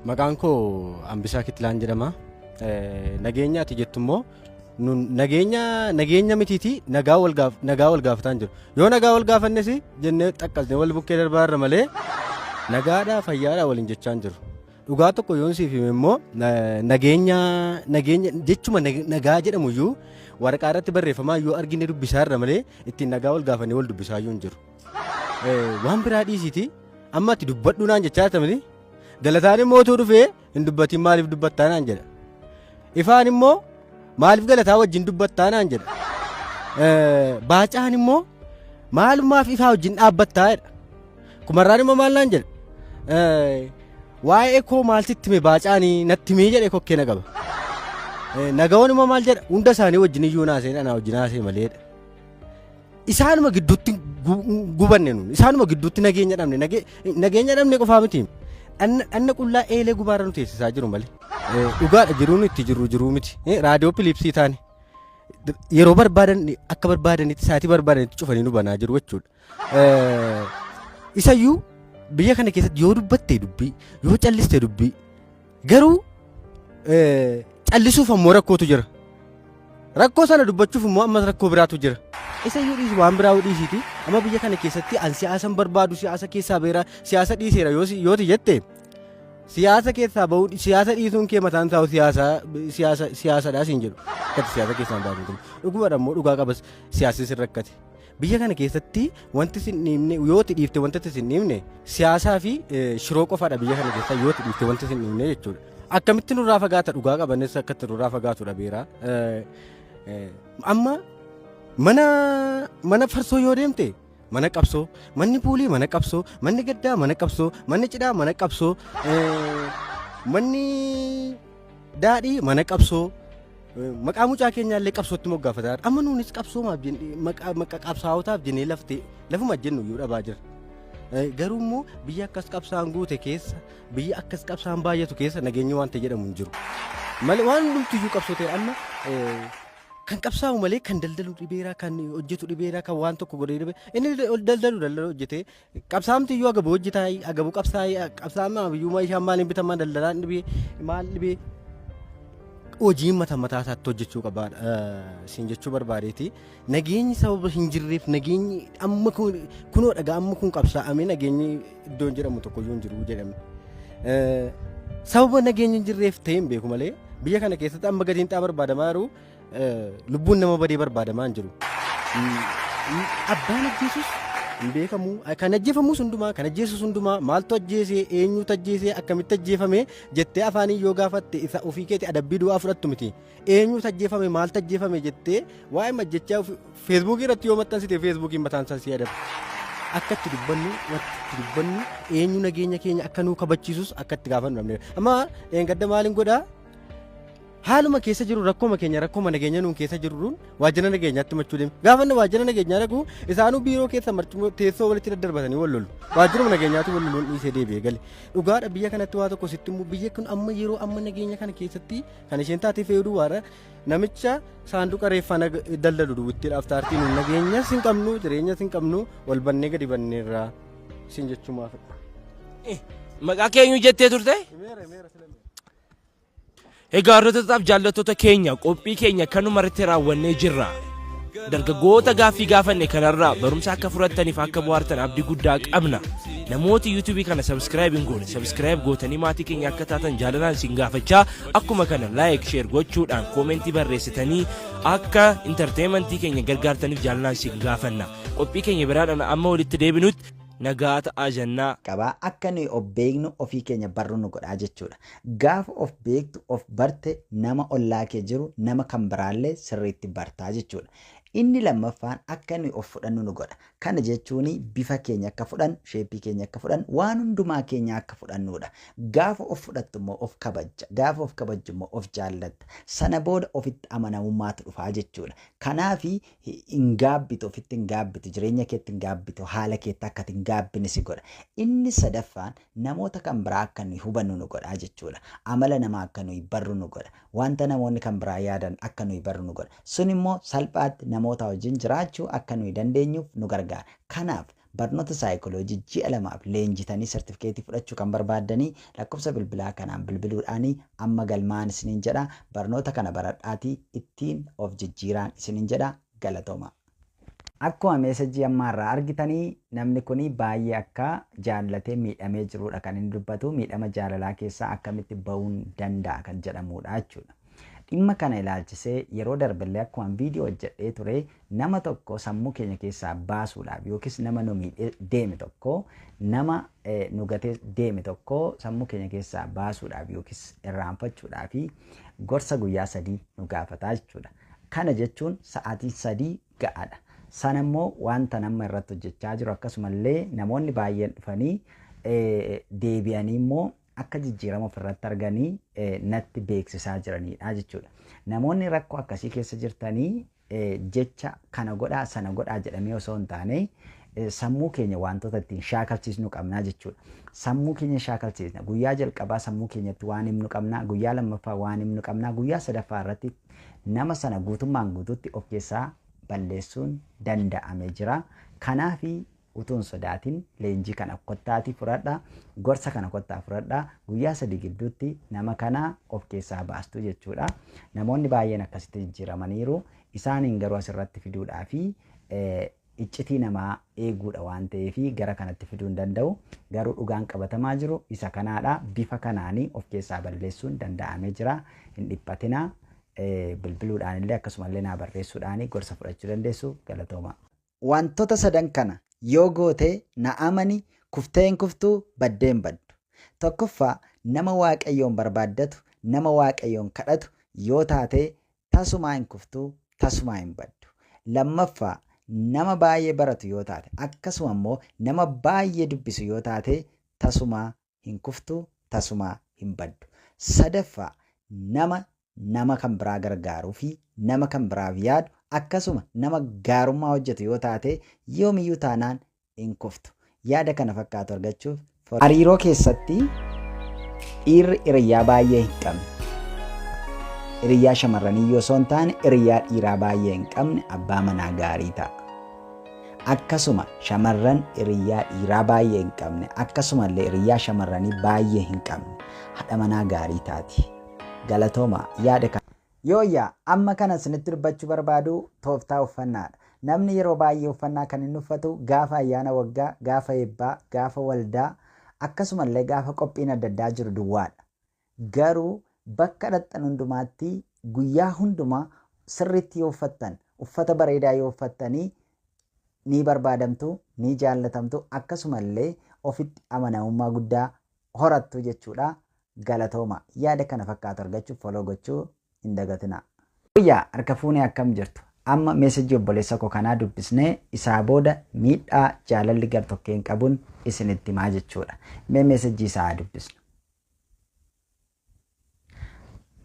Maqaan koo Ambisaa Kitilaan jedhama. Nageenya ati jettu immoo nageenya nageenya mitiiti, nagaa wal gaaf nagaa wal gaafataan jiru. Yoo nagaa wal gaafannes jennee xaqqasne wal bukkee darbaa irra malee nagaadhaa fayyaadhaa waliin jechaa hin jiru. Dhugaa tokko yoon siif hime immoo, nageenya nageenya jechuma nagaa jedhamu iyyuu waraqaa irratti barreeffamaa yoo argine dubbisaa irra malee ittiin nagaa wal gaafannee wal dubbisaa iyyuu hin jiru. Waan biraa dhiisiiti, amma ati dubbadhu naan jechaa jirta miti. Galataan immoo utuu dhufee hin dubbatin, maaliif dubbattaa naan jedha. Ifaan immoo maaliif Galataa wajjin dubbattaa naan jedha. Baacaan immoo maalumaaf Ifaa wajjin dhaabbattaa jedha. Kumarraan immoo maal naan jedha? Waa'ee koo maal sitti hime Baacaanii, natti himee jedhee kokkee na qaba. Nagawoon immoo maal jedha? Hunda isaanii wajjin iyyuu naasee anaa wajjin haasee maleedha. Isaanuma gidduutti gubanne nuun, isaanuma gidduutti nageenya dhabne. Nageenya dhabne qofaa miti, dhanna qullaa eelee gubaarra nu teessisaa jiru malee. Dhugaadha, jiruun itti jirru jiruu miti. Raadiyoo Piliipsii taane yeroo barbaadan, akka barbaadanitti, sa'aatii barbaadanitti cufanii nu banaa jiru jechuudha. Isayyuu biyya kana keessatti yoo dubbatte dubbii, yoo calliste dubbii, garuu callisuuf ammoo rakkootu jira. Rakkoo sana dubbachuuf immoo ammas rakkoo biraatu jira. Isa iyyuu dhiisi, waan biraa dhiisiiti. Amma biyya kana keessatti an siyaasan barbaadu, siyaasa keessaa beera, siyaasa dhiiseera yooti jette, siyaasa keessaa bahuu, siyaasa dhiisuun kee mataan isaa siyaasa siyaasa siyaasadhaa siin jedhu. Akkati siyaasa keessaa hin baafne kun. Dhugumadha immoo, dhugaa qabas, siyaasni sin rakkate. Biyya kana keessatti wanti sin dhiibne, yooti dhiifte wanti sin dhiibne siyaasaa fi shiroo qofaadha biyya kana keessa, yooti dhiifte wanti sin dhiibne jechuudha. Akkamitti nurraa fagaata? Dhugaa qabannes akkatti nurraa fagaatu dhabeera. Amma mana farsoo yoo deemte mana qabsoo, manni puulii mana qabsoo, manni gaddaa mana qabsoo, manni cidhaa mana qabsoo, manni daadhii mana qabsoo. Maqaa mucaa keenyaallee qabsootti moggaafataa jira. Amma nuunis qabsoomaaf jennee, maqaa qabsaa'otaaf jennee laftee lafuma jennu iyyuu dhabaa jira. Garuu immoo biyya akkas qabsaan guute keessa, biyya akkas qabsaan baay'atu keessa nageenyi wanta jedhamu hin jiru. Malee waan hundumtu iyyuu qabsoo ta'e. Amma kan qabsaa'u malee kan daldalu dhibeera, kan hojjetu dhibeera, kan waan tokko godhee dhibeera. Inni daldalu daldala hojjetee, qabsaamti iyyuu agabuu hojjetaa, agabuu qabsaa'ee, qabsaa'aa biyyummaa ishaan maaliin bitamaa, daldalaan dhibee, maal dhibee, hojiin mata mataa isaatti hojjechuu qabaadha siin jechuu barbaadeeti. Nageenyi sababa hin jirreef, nageenyi amma kun kunoo dhagaa amma kun qabsaa'amee nageenyi iddoon jedhamu tokko iyyuu hin jiru jedhame. Sababa nageenyi hin jirreef ta'e hin beeku malee biyya kana keessatti amma gatiin xaa barbaadamaa jiru, lubbuun nama badee barbaadamaa hin jiru. Abbaan ajjeesus hin beekamu. Kan ajjeefamus hundumaa, kan ajjeesus hundumaa, maaltu ajjeese, eenyutu ajjeese, akkamitti ajjeefame jettee afaanii yoo gaafatte isa ofii keeti adabbii du'aa fudhattu miti. Eenyutu ajjeefame, maaltu ajjeefame jettee waa'ee majjechaa Feesbuukii irratti yoo maxxansite Feesbuukiin mataan isaa si adaba. Akka itti dubbannu, wanti itti dubbannu, eenyu nageenya keenya akka nuu kabachiisus akka itti gaafannu dhabneera. Amma dheengadda maaliin godhaa? Haaluma keessa jiru, rakkooma keenya, rakkooma nageenya nuun keessa jirruun waajjira nageenyaatti machuu deemu. Gaafa inni waajjira nageenyaa dhaqu isaanuu biiroo keessa marcuma teessoo walitti daddarbatanii wal lolu. Waajjiruma nageenyaatti wal loluun dhiisee deebi'ee gale. Dhugaadha, biyya kanatti waa tokko sitti immoo, biyya kun amma yeroo amma nageenya kana keessatti kan isheen taatee fayyadu waara namicha saanduqa reeffaa daldalu duwwittiidhaaf taartii nuun nageenyas hin qabnu, jireenyas hin qabnu, wal bannee gadi banneerraa siin jechuu maafidha. Maqaa keenyu jettee turte? Egaa hordoftotaaf jaallattoota keenya, qophii keenya kanuma irratti raawwannee jirra. Dargaggoota gaaffii gaafanne kanarraa barumsa akka fudhattaniif akka bohaartan abdii guddaa qabna. Namooti yuutuubii kana subscribe hin goone, subscribe gootanii maatii keenya akka taatan jaalalaan isin gaafachaa, akkuma kana like, share gochuudhaan koomentii barreessitanii akka intarteementii keenya gargaartaniif jaalalaan isin gaafanna. Qophii keenya biraadhaan amma walitti deebinutti nagaa ta'aa jennaa. Qaba. Akka nuyi of beeknu, ofii keenya barru nu godhaa jechuudha. Gaafa of beektu, of barte, nama ollaa kee jiru, nama kan biraallee sirriitti bartaa jechuudha. Inni lammaffaan akka nuyi of fudhannu nu godha. Kana jechuun bifa keenya akka fudhannu, sheeppii keenya akka fudhannu, waan hundumaa keenya akka fudhannudha. Gaafa of fudhattu immoo of kabajja. Gaafa of kabajju immoo of jaallatta. Sana booda ofitti amanamummaatu dhufaa jechuudha. Kanaafi hin gaabbitu, ofitti hin gaabbitu, jireenya keetti hin gaabbitu, haala keetti akka ati hin gaabbine si godha. Inni sadaffaan namoota kan biraa akka nuyi hubannu nu godha jechuudha. Amala namaa akka nuyi barru nu godha. Wanta namoonni kan biraa yaadan akka nuyi barru nu godha. Sun immoo salphaatti namoota wajjin jiraachuu akka nuyi dandeenyuuf nu gargaara. Kanaaf Barnoota saayikoloojii ji'a 2f leenjitanii sartifikeetii fudhachuu kan barbaaddanii lakkoofsa bilbilaa kanaan bilbiluudhaanii amma galmaa'aan isiniin jedha. Barnoota kana baradhaatii ittiin of jijjiiraan isiniin jedha. Galatooma. Akkuma meesajii ammaarraa argitanii namni kun baay'ee akka jaallatee miidhamee jirudha kan inni dubbatu. Miidhama jaalalaa keessaa akkamitti ba'uun danda'a kan jedhamudha jechuudha. Dhimma kana ilaalchisee yeroo darbellee akkuma viidiyoo hojjedhee ture nama tokko sammuu keenya keessaa baasuudhaaf yookiis nama nu miidhee deeme tokko nama nu gatee deeme tokko sammuu keenya keessaa baasuudhaaf yookiis irraanfachuudhaaf gorsa guyyaa 3 nu gaafataa jechuudha. Kana jechuun sa'aatii 3 ga'aadha. Sana immoo wanta nama irratti hojjechaa jiru akkasumallee namoonni baay'een dhufanii deebi'anii immoo akka jijjiirama ofirratti arganii natti beeksisaa jiranidha jechuudha. Namoonni rakkoo akkasii keessa jirtanii jecha kana godhaa sana godhaa jedhamee osoo hin taane sammuu keenya wantoota ittiin shaakalchiisnu qabnaa jechuudha. Sammuu keenya shaakalchiisna. Guyyaa jalqabaa sammuu keenyatti waan himnu qabnaa, guyyaa lammaffaa waan himnu qabnaa, guyyaa sadaffaa irratti nama sana guutummaan guutuutti of keessaa balleessuun danda'amee jira. Kanaafi utuu hin sodaatin leenjii kana kottaatii fudhadhaa, gorsa kana kottaa fudhadhaa, guyyaa 3 gidduutti nama kana of keessaa baastu jechuudha. Namoonni baay'een akkasitti jijjiiramaniiru. Isaaniin garuu asirratti fiduudhaa fi iccitii namaa eeguudha waan ta'eef gara kanatti fiduu hin danda'u. Garuu dhugaan qabatamaa jiru isa kanaadha. Bifa kanaanii of keessaa balleessuun danda'amee jira. Hin dhiphatinaa. Bilbiluudhaan illee akkasumallee naa barreessuudhaan gorsa fudhachuu dandeessu. Galatooma. Wantoota sadan kana yoo goote na amani kuftee hin kuftuu baddee hin baddu. Tokkoffaa nama Waaqayyoon barbaaddatu, nama Waaqayyoon kadhatu yoo taate tasumaa hin kuftuu, tasumaa hin baddu. Lammaffaa nama baay'ee baratu yoo taate akkasuma immoo nama baay'ee dubbisu yoo taate tasumaa hin kuftuu, tasumaa hin baddu. Sadaffaa nama nama kan biraa gargaaruu fi nama kan biraaf yaadu akkasuma nama gaarummaa hojjetu yoo taate yoomiyyuu taanaan hin kuftu. Yaada kana fakkaatu argachuuf hariiroo keessatti dhiirri hiriyyaa baay'ee hin qabne, hiriyyaa shamarranii yoo osoo hin taane hiriyyaa dhiiraa baay'ee hin qabne abbaa manaa gaarii ta'a. Akkasuma shamarran hiriyyaa dhiiraa baay'ee hin qabne akkasumallee hiriyyaa shamarranii baay'ee hin qabne haadha manaa gaarii taati. Galatooma yaada kana. Yooyyaa amma kana isinitti dubbachuu barbaadu tooftaa uffannaadha. Namni yeroo baay'ee uffannaa kan inni uffatu gaafa ayyaana waggaa, gaafa eebbaa, gaafa waldaa akkasumallee gaafa qophiin adda addaa jiru duwwaadha. Garuu bakka dhaqxan hundumaatti guyyaa hundumaa sirriitti yoo uffattan, uffata bareedaa yoo uffattanii ni barbaadamtu, ni jaallatamtu akkasumallee ofitti amanamummaa guddaa horattu jechuudha. Galatooma. Yaada kana fakkaatu argachuuf follow gochuu hin dagatinaa. Guyyaa harka fuunee akkam jirtu? Amma meesajii obboleessa koo kanaa dubbisnee isaa booda miidhaa jaalalli gartokkeen qabuun isinitti himaa jechuudha. Mee meesajii isaa dubbisnu.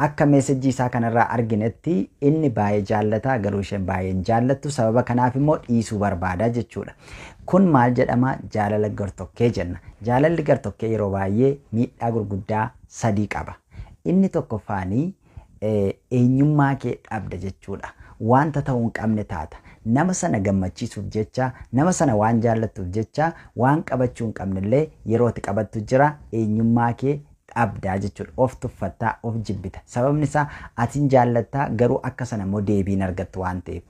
Akka meesajii isaa kanarraa arginetti inni baay'ee jaallata garuu isheen baay'ee hin jaallattu sababa kanaaf immoo dhiisuu barbaada jechuudha. Kun maal jedhama? Jaalala gartokkee jenna. Jaalalli gartokkee yeroo baay'ee miidhaa gurguddaa 3 qaba. Inni tokkoffaanii eenyummaa kee dhabda jechuudha. Wanta ta'uu hin qabne taata. Nama sana gammachiisuuf jecha, nama sana waan jaallattuuf jecha, waan qabachuu hin qabnellee yeroo itti qabattu jira eenyummaa kee dhabdaa jechuudha. Of tuffattaa, of jibbita. Sababni isaa atiin jaallattaa garuu akka sana immoo deebiin argattu waan ta'eef.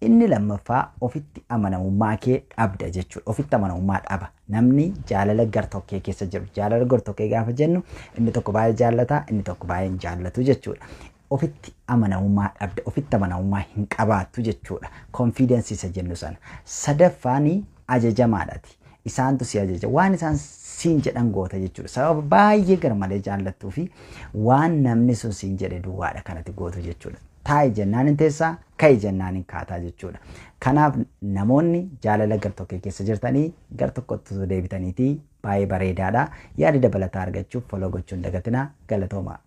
Inni lammaffaa ofitti amanamummaa kee dhabda jechuudha. Ofitti amanamummaa dhaba. Namni jaalala gartokkee keessa jiru. Jaalala gartokkee gaafa jennu inni tokko baay'ee jaallata, inni tokko baay'ee hin jaallatu jechuudha. Ofitti amanamummaa dhabda, ofitti amanamummaa hin qabaattu jechuudha. Konfiidensii isa jennu sana. Sadaffaani ajajamaadhaati. Isaantu si ajaja. Waan isaan siin jedhan goota jechuudha. Sababa baay'ee garmalee jaallattuu fi waan namni sun siin jedhe duwwaadha kanatti gootu jechuudha. Taa'i jennaan hin teessaa, ka'i jennaan hin kaataa jechuudha. Kanaaf namoonni jaalala gartokkee keessa jirtanii gartokkootti osoo deebitaniitii baay'ee bareedaadha. Yaada dabalataa argachuuf follow gochuu hin dagatinaa. Galatooma.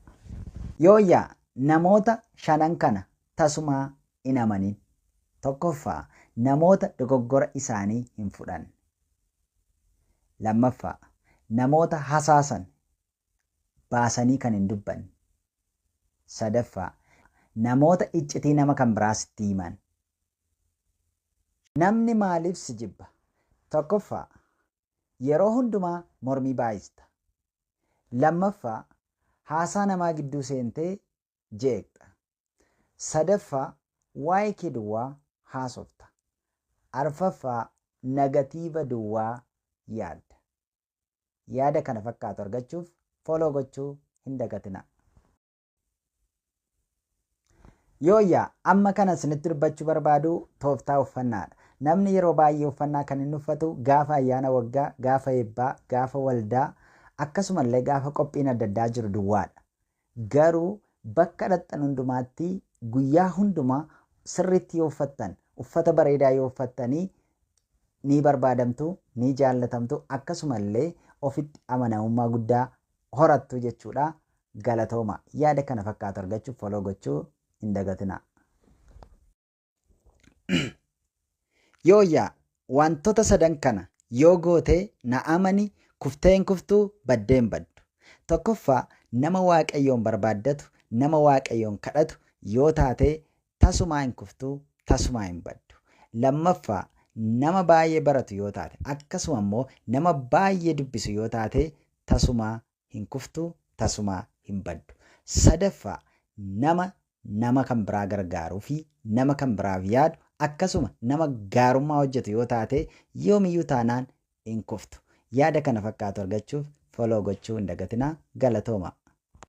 Yooyyaa namoota 5 kana tasumaa hin amanin. Tokkoffaa namoota dogoggora isaanii hin fudhanne. Lammaffaa namoota hasaasan baasanii kan hin dubbanne. Sadaffaa namoota iccitii nama kan biraa sitti himan. Namni maaliif si jibba? Tokkoffaa, yeroo hundumaa mormii baay'ista. Lammaffaa, haasaa namaa gidduu seentee jeeqxa. Sadaffaa, waa'ee kee duwwaa haasofta. Arfaffaa, negatiiva duwwaa yaadda. Yaada kana fakkaatu argachuuf follow gochuu hin dagatinaa. Yooyyaa, amma kana isinitti dubbachuu barbaadu tooftaa uffannaadha. Namni yeroo baay'ee uffannaa kan inni uffatu gaafa ayyaana waggaa, gaafa eebbaa, gaafa waldaa, akkasumallee gaafa qophiin adda addaa jiru duwwaadha. Garuu bakka dhaqxan hundumaatti guyyaa hundumaa sirriitti yoo uffattan, uffata bareedaa yoo uffattanii ni barbaadamtu, ni jaallatamtu, akkasumallee ofitti amanamummaa guddaa horattu jechuudha. Galatooma. Yaada kana fakkaatu argachuuf follow gochuu hin dagatinaa. Yooyyaa, wantoota sadan kana yoo goote na amani, kuftee hin kuftuu, baddee hin baddu. Tokkoffaa, nama Waaqayyoon barbaaddatu, nama Waaqayyoon kadhatu yoo taate tasumaa hin kuftuu, tasumaa hin baddu. Lammaffaa, nama baay'ee baratu yoo taate, akkasuma immoo nama baay'ee dubbisu yoo taate tasumaa hin kuftuu, tasumaa hin baddu. Sadaffaa, nama nama kan biraa gargaaruu fi nama kan biraaf yaadu, akkasuma nama gaarummaa hojjetu yoo taate yoomiyyuu taanaan hin kuftu. Yaada kana fakkaatu argachuuf follow gochuu hin dagatinaa. Galatooma.